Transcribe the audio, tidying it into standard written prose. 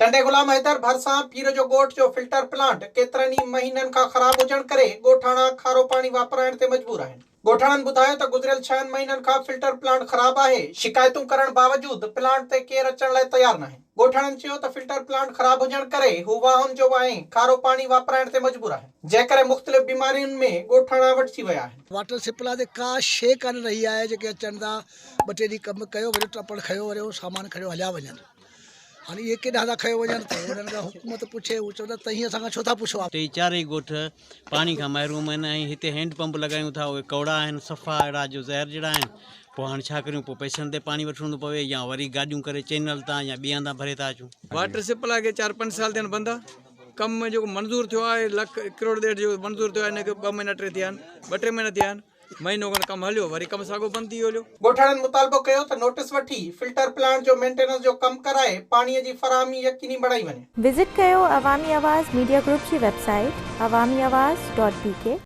ٽنڊي غلام حيدر ڀرسان پير جو ڳوٺ جو فلٽر پلانٽ ڪيترن ئي مهينن کان خراب هجڻ ڪري ڳوٺاڻا کارو پاڻي واپرائڻ تي مجبور آهن. ڳوٺاڻن ٻڌايو ته گذريل ڇهن مهينن کان فلٽر پلانٽ خراب آهي، شڪايتون ڪرڻ باوجود پلانٽ تي ڪير اچڻ لاء تيار ناهي. ڳوٺاڻن چيو ته فلٽر پلانٽ خراب هجڻ ڪري هو واهن جو ۽ کارو پاڻي واپرائڻ تي مجبور آهن، جنهن ڪري مختلف بيمارين ۾ ڳوٺاڻا وٺجي ويا آهن. واٽر سپلاء تي ڪا شيء ڪانه رهي آهي، جيڪي اچن ٿا ٻه ٽي ڏينهن ڪم ڪيو وري ٽپڙ کنيو وري اهو سامان کڻيو هليا وڃن. هاڻي اهي ڪيڏانهن ٿا کنيو وڃن ته انهن کان حڪومت پڇي، هو چوندا توهين اسان کان ڇو ٿا پڇو. ٽيئي چارئي ڳوٺ پاڻي کان محروم آهن ۽ هتي هينڊ پمپ لڳايون ٿا اهي ڪوڙا آهن صفا اهڙا جو زهر جهڙا آهن پوء هاڻي ڇا ڪريون پوء پئسن تي پاڻي وٺڻو ٿو پوي يا وري گاڏيون ڪري چينل تان يا ٻي هنڌان ڀري ٿا اچون. واٽر سپلاء کي چار پنج سال ٿيا آهن بند آ ڪم جيڪو منظور ٿيو آهي لک ڪروڙ ڏيڍ جو منظور ٿيو آهي ان کي ٻه مهينا ٽي ٿيا آهن ٻه ٽي مهينا ٿيا آهن مهينو کن ڪم هليو وري ڪم ساڳو بند ٿي ويو هليو. ڳوٺاڻن مطالبو ڪيو ته نوٽيس وٺي فلٽر پلانٽ جو مينٽيننس جو ڪم ڪرائي پاڻي جي فراهمي يقيني بڻائي وڃي. وزٽ ڪيو عوامي آواز ميڊيا گروپ جي website Awami Awaz dot B K.